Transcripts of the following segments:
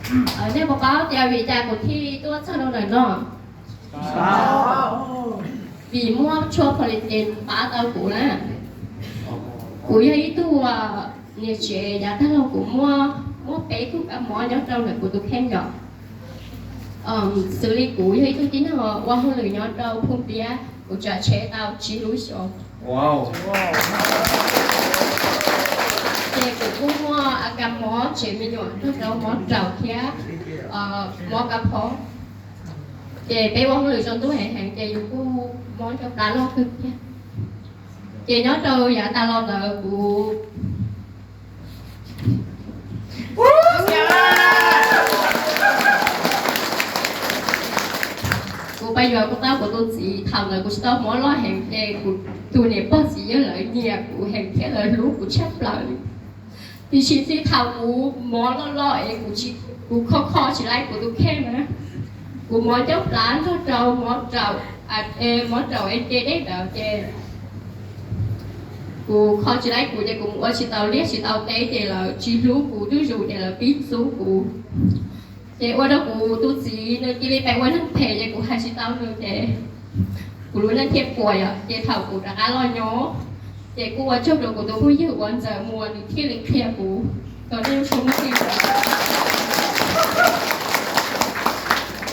Nej puas paub tias vim li cas kuv thiaj li tuaj txog rau ntawm no? Vim muab tshuaj polythene pab tau kuv na. Kuv yog ib tug niam tsev yav tag los kuv muaj, muaj peb tug kab mob nyob rau ntawm kuv tus kheej yom. Xws li kuv yog ib tug tib neeg ua hauj lwm nyob rau Phum Piab, kuv tsav tsheb tau tsib lub xyoos. Ces kuv kuj muaj a kas mob tsev me nyuam nrog rau mob raum thiab mob kab phob. Ces peb ua hauj lwm tsaus ntuj heev heev ces yus kuj mob ncauj plab loj kawg thiab. Ces nyob rau yav tas los ntawd kuv, kuv pais yuav kuv tau kuv tus txiv, thaum ntawd kuv tsis tau mob loj heev ces kuv tus niam pog txiv yawg lawv nyiam kuv heev thiab lawv hlub kuv tshaj plaws li. Tiam sis txij thaum kuv mob loj loj es kuv, kuv kho kho tsis laib kuv tus kheej na. Kuv mob ncauj plab nrog rau mob raum, mob raum es nce dej ntawd ces kuv kho tsis laib kuv ces kuv mus ua tsis tau liaj tsis tau teb ces lawv tsis hlub kuv zuj zus ces lawv pib txub kuv. Ces ua rau kuv tus txiv nws cia li pais ua neeg phem ces kuv hais tsis tau nws ces kuv lub neej thiaj puas yom. Ces thaum kuv rov qab los nyob ces kuj ua tsaug rau kuv tus phooj ywg uas Ntxawm Muas nws thiaj li qhia kuv kom nej ua tsaug muaj tiag.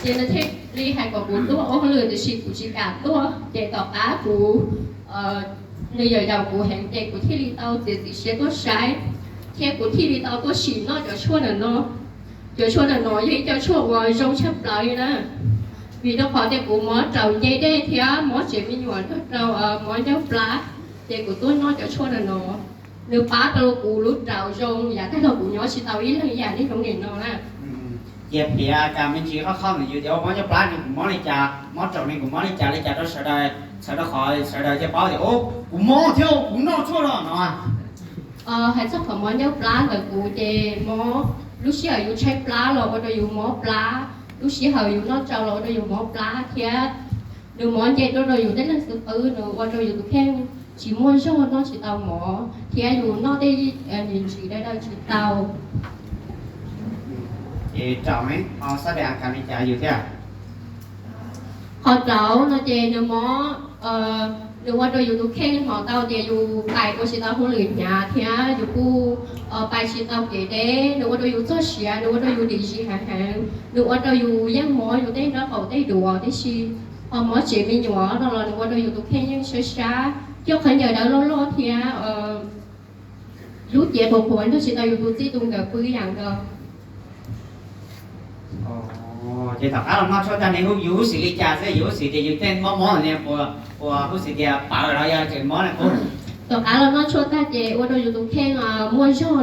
Ces nws thiaj li hais kom kuv tuaj ua hauj lwm tiam sis kuv tsis kam tuaj ces tom qab kuv, nws yaum yaum kuv heev ces kuv thiaj li tau txiav txim siab tuaj saib thiab kuv thiaj li tau tuaj sim noj cov tshuaj ntawm no. Cov tshuaj ntawm no yog ib co tshuaj uas zoo tshaj plaws li na, vim rau qhov tias kuv mob raum nce dej thiab mob tsev me nyuam nrog rau mob ncauj plab, ces kuv tuaj noj cov tshuaj ntawm no. Nws pab rau kuv lub raum zoo yav tag los kuv nyob tsis tau ib leeg ib yam li hnub nim no na. Cia piav kas me ntsis qhov qhov ntawd yus tias ua mob ncauj plab ne kuv mob li cas, mob raum ne kuv mob li cas li cas rau sawv daws, txhawm rau qhov sawv daws thiaj paub tias kuv mob thiab kuv noj tshuaj no no. Hais txog qhov mob ncauj plab ntawm kuv ces mob lub sij hawm yus tshaib plab los ua rau yus mob plab, lub sij hawm yus noj tsau los ua rau yus mob plab thiab nws mob nce rau rau yus tej leeg xwb qwb, nws ua rau yus tus kheej tsis muaj zog, noj tsis tau mov thiab yus noj tej ntsis ntsis daw daw tsis tau. Ces raum ne, ho xab pes a kas li cas yus thiab? Qhov raum no ces nws mob, nws ua rau yus tus kheej hnov tau tias yus pais ua tsis tau hauj lwm hnyav thiab yus kuj pais tsis tau kev deb, nws ua rau yus txog siav, nws ua rau yus dim zis heev heev, nws ua rau yus yeej mob yus tej nraub qaum tej duav tib si. Ho mob tsev me nyuam no los nws ua rau yus tus kheej yeej sab sab, coj khaub ncaws dawb loj loj thiab lub cev qhuav qhuav nrog tsis tau yus tus txij tus nkawm pw ib yam nkaus. Ces tom qab los noj tshuaj tag ne yus huv xim li cas xwb, yus huv xim tias yus tej mob mob ne puas huv xim tias pawv los yog tseem mob ne? Tom qab los noj tshuaj tag ces ua rau yus tus kheej muaj zog,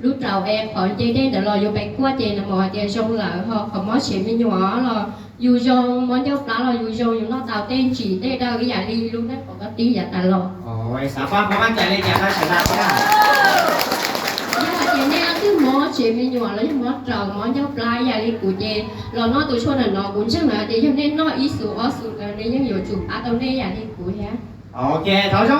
lub raum es qhov nce dej ntawd los yus pes kuaj ces nws mus hais tias zoo lawm, ho qhov mob tsev me nyuam los yus zoo, mob ncauj plab los yus zoo, yus noj tau tej ntsis tej daw ib yam li lub neej qhov koj tib yav tas los. Xav pab muab cai li cas rau sawv daws thiab? Yog hais tias nej leej twg mob tsev me nyuam los yog mob raum mob ncauj plab ib yam li kuv ces los noj tus tshuaj ntawm no kuv ntseeg lawm tias yog nej noj ib xus ob xus ntawd nej yeej yuav tsum pab tau nej ib yam li kuv thiab. Ok, thov zoo